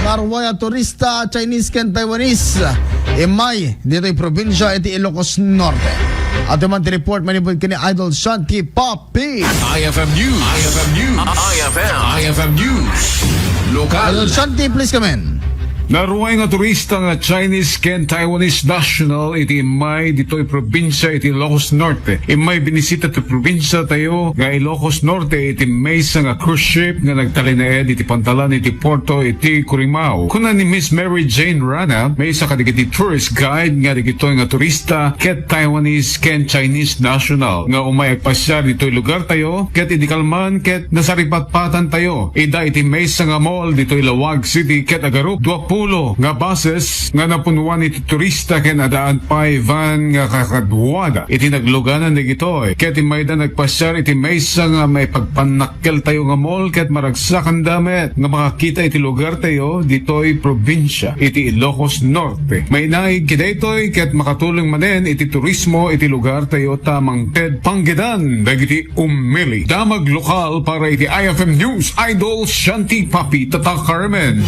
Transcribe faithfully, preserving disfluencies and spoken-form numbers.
Ruay a turista, Chinese ken Taiwanese, immay ditoy probinsya iti Ilocos Norte. Adtoy man ti report manipud ken ni Idol Shanti Papi. I F M News. I F M News. I F M. I F M News. Lokal. Idol Shanti, please come in. Naruay nga turista nga Chinese ken Taiwanese national iti immay ditoy probinsya iti Ilocos Norte. Immay binisita ti probinsya tayo nga Ilocos Norte iti maysa nga cruise ship nga nagtalinaed iti pantalan iti puerto iti Corimao. Kuna ni Miss Mary Jane Rana, maysa kadagiti tourist guide nga dagitoy nga turista ket Taiwanese ken Chinese national nga umay agpasiar ditoy lugar tayo ket idi kalman ket nasaripatpatan tayo ida iti maysa nga mall ditoy Laoag City ket agarup dua pulo nga buses nga napunuan iti turista ken adaan pay van nga kakaduada iti nagluganan dagitoy ket immayda nagpasiar iti maysa nga maipagpannakkel tayo nga mall ket maragsakanda met nga makakita iti lugar tayo ditoy probinsya iti Ilocos Norte. Mainaig ki daytoy ket makatulong manen iti turismo iti lugar tayo ta mangted panggedan dagiti ummili. Damag lokal para iti I F M News, Idol Shanti Papi Tata Carmen.